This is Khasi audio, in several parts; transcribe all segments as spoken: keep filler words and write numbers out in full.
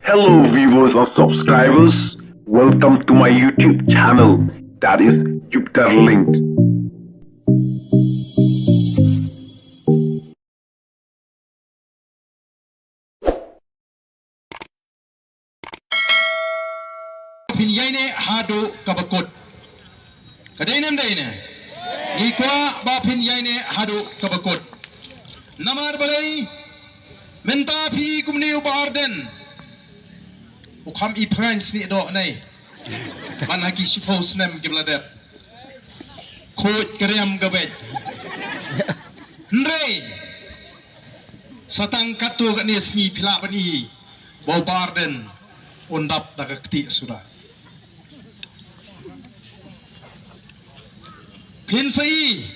Hello viewers and subscribers, welcome to my YouTube channel, that is Jupiter Linked. Phin ïai ne haduh kaba kut. Ka dei ne em dei ne? Ngi kwah ba phin ïai ne haduh kaba kut. Namar balei mynta phi kumne u Bah Ardent? U kham i phrang sni doh nei. Man ha ki shiphew snem ki ba la dep. Khuid ka riam ka beit. Hynrei sa tang katto katne sngi phi lah ban i ba u Bah Ardent un dap da ka ktieh suda. Phin sa i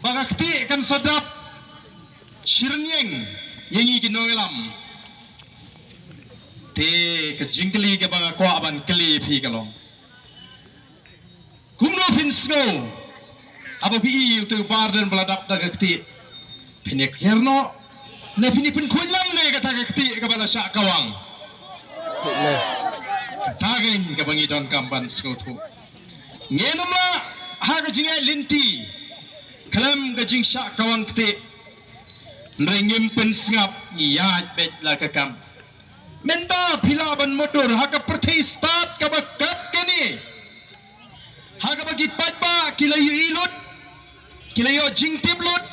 ba ka ktieh kan sa dap shirnieng ïa ngi ki nongïalam. Te ka jingkylli kaba nga kwah ban kylli phi ka long, kumno phin sngew haba phi i utu u Bah Ardent ba la dap da ka ktieh? Phin ïa kiar noh ne phin ïa pynkhuid lam ne kata ka ktieh kaba la shah kawang? Kata kein kaba ngi donkam ban sngewthuh. Ngin ym lah ha ka jingïaid lynti khlem ka jingshah kawang ktieh. Hynrei ngim pynsngap, ngi ïaid beit la ka kam. Mynta phi lah ban mutdur ha ka pyrthei stad kaba kat kane, ha kaba ki paidbah ki la ïohi lut, ki la ïoh jingtip lut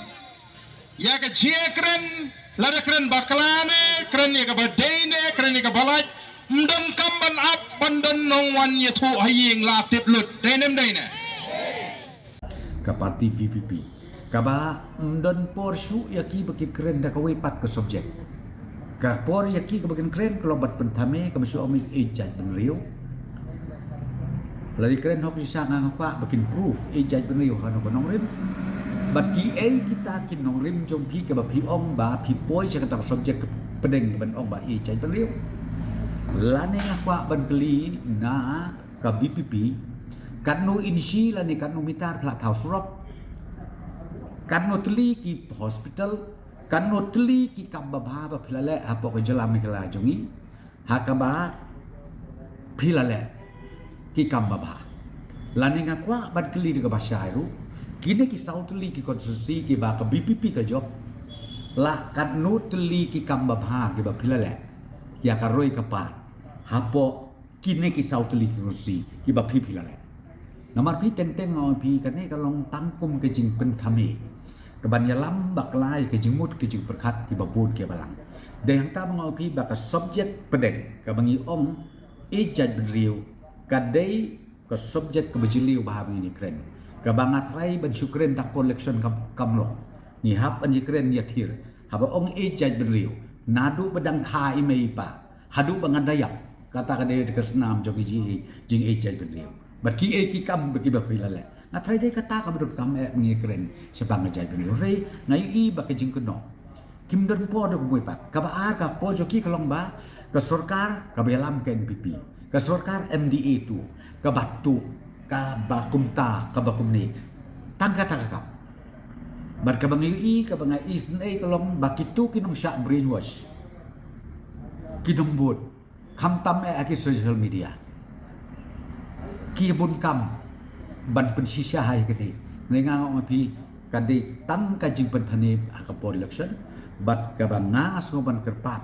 ïa ka jingkren, lada kren bakla ne kren ïa kaba dei ne kren ïa kaba lait, ym donkam ban ap ban don nongwan ïathuh ha ïing, la tip lut. Dei ne em dei ne? Ka parti VPP kaba ym don por shuh ïa ki ba kin kren da kawei pat ka subject. Ka por ïa ki kaba kin kren ka long ban pynthame, kaba shu ong ïeit jaitbynriew. Lada kren hok shisha nga kwah ba kin proof ïeit jaitbynriew ha kano ka nongrim. Bad kiei kita ki nongrim jong phi kaba phi ong ba phi poi sha kata ka subject ka pdeng ban ong ba ïeit jaitbynriew? Lane nga kwah ban kylli na ka VPP, katno inshi lane katno mitar phi la thaw surok? Katno tylli ki hospital? Katno tylli ki kam babha ba phi la leh hapoh ka jylla Meghalaya jong ngi? Ha kaba phi la leh ki kam babha. Lane nga kwah ban kylli da kaba shai ruh, kine ki saw tylli ki constituency kiba ka VPP ka jop, la katno tylli ki kam babha kiba phi la leh ïa ka roi ka par hapoh kine ki saw tylli ki constituency kiba phi phi la leh? Namar phi teng teng nga ong phi kane ka long tang kum ka jingpynthame, kaban ïalam bakla ïa ka jingmut ka jingpyrkhat kiba bun kiba lang. Dei hangta ba nga ong phi ba ka subject pdeng kaba ngi ong ïeit jaitbynriew ka dei ka subject kaba jylliew bha ba ngin ïa kren, kaba nga tharai ban shu kren tang por election kam, kam long. Ngi hap ban ïa kren ïa thir haba ong ïeit jaitbynriew, naduh ba dang kha i mei i pa haduh ba ngan da ïap, kata ka dei ka snam jong ki jingïeit, jingïeit jaitbynriew. Bad kiei ki kam ba kiba phi la leh? Nga tharai dei kata kaba donkam eh ba ngi kren shaphang ka jaitbynriew. Hynrei nga ïohi ba ka jingkynnoh kim don por da kumwei pat. Kaba ar, ka por jong ki ka long ba ka sorkar kaba ïalam ka NPP, ka sorkar MDA tu, kaba tu, kaba kumta, kaba kumne. Tang kata ka kam. Bad kaba nga ïohi, kaba nga isynei ka long ba kitu ki nongshah brainwash, ki nongbud, khamtam eh ha ki social media, ki bun kam ban pynshisha ha ïa kane. Nga nga ong phi ka dei tang ka jingpynthame ha ka por election. Bad kaba nga sngew ban kyrpad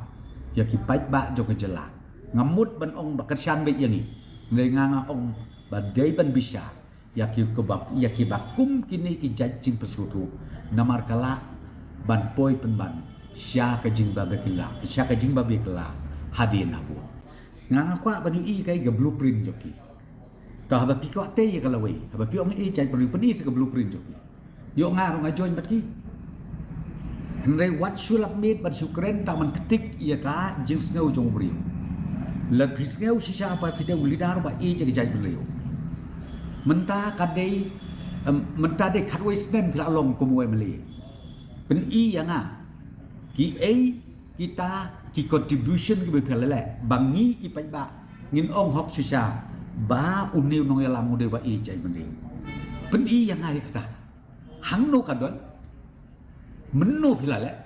ïa ki paidbah jong ka jylla, nga mut ban ong ba kyrshan beit ïa ngi. Nga nga ong ba dei ban bishar ïa ki kaba, ïa kiba kum kine ki jait jingpynsngewthuh, namar ka lah ban poi pynban sha ka jingbabe kylla, sha ka jingbabe kylla hadien habud. Nga nga kwah ban ïohi kaei ka blueprint jong ki. Te haba phi kwah tei ïa ka lawei, haba phi ong ïeit jaitbynriew, pyni sa ka blueprint jong ki. Ïoh nga ruh nga join bad ki. Hynrei wat shu lap miet ban shu kren tang ban ktik ïa ka jingsngew jong u briew. Lada phi sngew shisha ba phi dei u leader ba ïeit ïa ka jaitbynriew, mynta ka dei, em, mynta dei khatwei snem phi la long kum u MLA. Pyni ïa nga kiei kita ki contribution kiba phi la leh ba ngi ki paidbah ngin ong hok shisha ba une u nongïalam u dei ba ïeit jaitbynriew. Pyni ïa nga ïa kata. Hangno ka don? Mynno phi la leh?